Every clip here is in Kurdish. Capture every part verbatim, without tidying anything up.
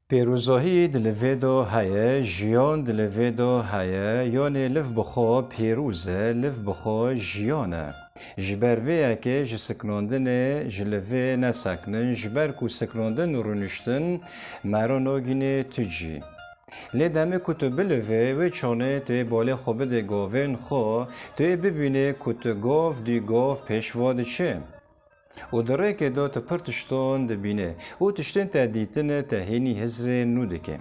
Pêrozahî di li vê de heye, jiyan di li vê de heye, yanê liv bi xwe pêroz e, liv bi xwe jiyan e. Ji ber vê yekê ji siknandinê ji li vê neseknin, ji ber ku siknandin û rûniştin mero nagînê tu cî. Lê demê ku tu bilivê, wê çanê tu yê balê xwe bidê gavên xwe, tu yê bibînê ku tu gav dû gav pêş va diçe. Û di rêkê de tu pir tiştan dibînê û tiştên te dîtine te hînî hizrê nû dike.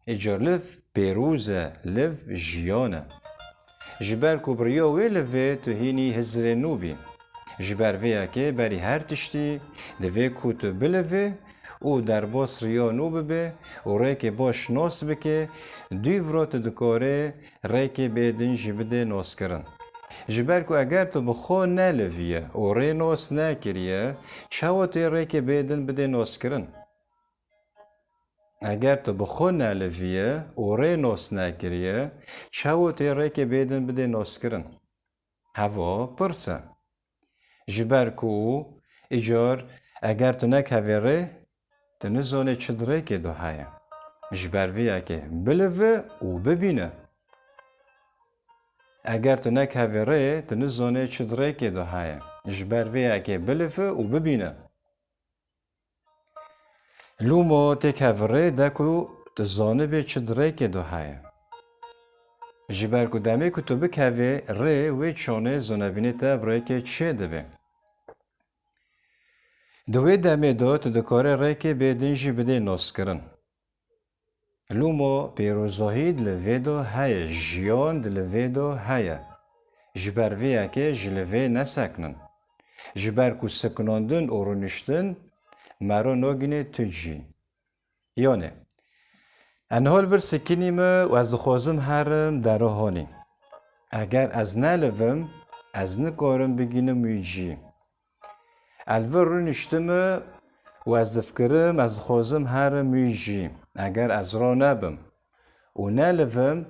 Îcar liv pêroz e, liv jiyan e. Ji ber ku bi riya wê livê tu hînî hizrê nû bî. Ji ber vê yekê berî her tiştî divê ku tu bilivê û derbas riya nû bibe û rêkê baş nas bike, dûvra tu dikarê rêkê bê din jî bidê naskirin. Ji ber ku eger tu bi xwe neliviye û rê nas nekiriye, çawa tu yê rêkê bê din bidê naskirin? Eger tu bi xwe neliviye û rê nas nekiriye, çawa tu yê rêkê bê din bidê naskirin? Heva pirs e. Ji ber ku îcar eger tu nekevê rê, tu nizanê çi di rêkê de heye. Ji ber vê yekê bilive û bibîne. Eger tu nekevê rê, tu nizanê çi di rêkê de heye. Ji ber vê yekê bilive û bibîne. Lûmo têkeve rê de ku tu zanibê çi di rêkê de heye. Ji ber ku demê ku tu bikevê rê, wê çanê zonebînê te bi rêkê çê dibe. Di wê demê de tu dikarê rêkê bê din jî bidê naskirin. Lûmo pêrozahî di li vê de heye, jiyan di li vê de heye. Ji ber vê yekê ji li vê neseknin. Ji ber ku siknandin û rûniştin mero nagînê tu cî. Yanê, ez niha li vir sikinî me û ez dixwazim herim dera hanî. Eger ez nelivim, ez nikarim bigînim wî cî. Ez li vir rûniştime û ez difikirim, ez dixwazim herim wî cî. Eger ez ranebim û nelivim,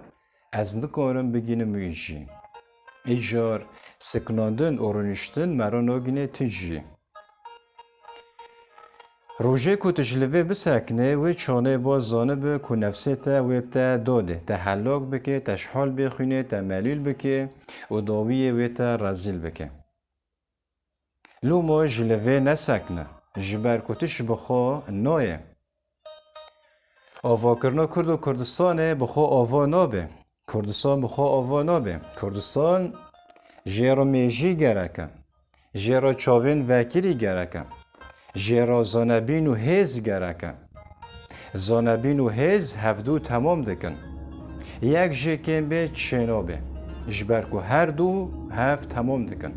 ez nikarim bigînim wî cî. Îcar siknandin û rûniştin mero nagînê tu cî. Rojê ku tu ji li vê biseknê, wê çanê ba zanibe ku nefsê te wê bi te dodê, te helak bike, te ji hal bêxwînê, te melûl bike û dawiyê wê te rezîl bike. Lûmo ji li vê nesekne, ji ber ku tu ji bi xwe nayê. Avakirina Kurd û Kurdistanê bi xwe ava nabe. Kurdistan bi xwe ava nabe. Kurdistan jê re mêjî gerek e. Jê re çavên vekirî gerek e. Jê re zonebîn û hêz gerek e. Zonebîn û hêz hevdû temam dikin. Yek jê kêm bê çênabe. Ji ber ku her du hev temam dikin.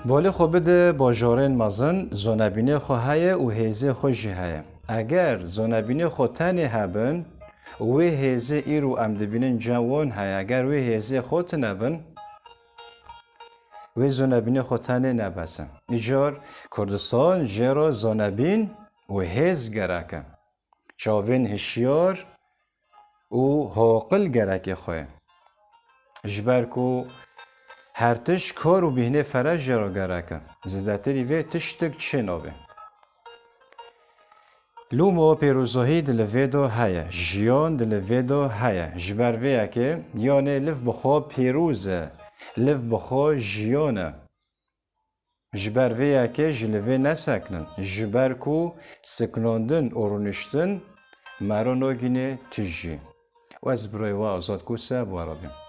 Balê xwe bide bajarên mezin, zonebînê xwe heye û hêzê xwe jî heye. Eger zonebînê xwe tenê hebin, wê hêzê îro em dibînin cem wan heye. Eger wê hêzê xwe tine bin, wê zonebînê xwe tenê nebese. Îcar Kurdistan jê re zonebîn û hêz gerek e. Çavên hişyar û haqil gerekê xwe. Ji ber ku her tişt kar û bîhnê fere jê re gerek e. Zêdetirî vê tiştik çê nabe. Lûmo pêrozahî di li vê de heye, jiyan di li vê de heye. Ji ber vê yekê, yanê liv bi xwe pêroz e, liv bi xwe jiyan e. Ji ber vê yekê ji li vê neseknin, ji ber ku siknandin û rûniştin mero nagînê tu jî. Û ez birayê we Azad Kose bi we re bêm.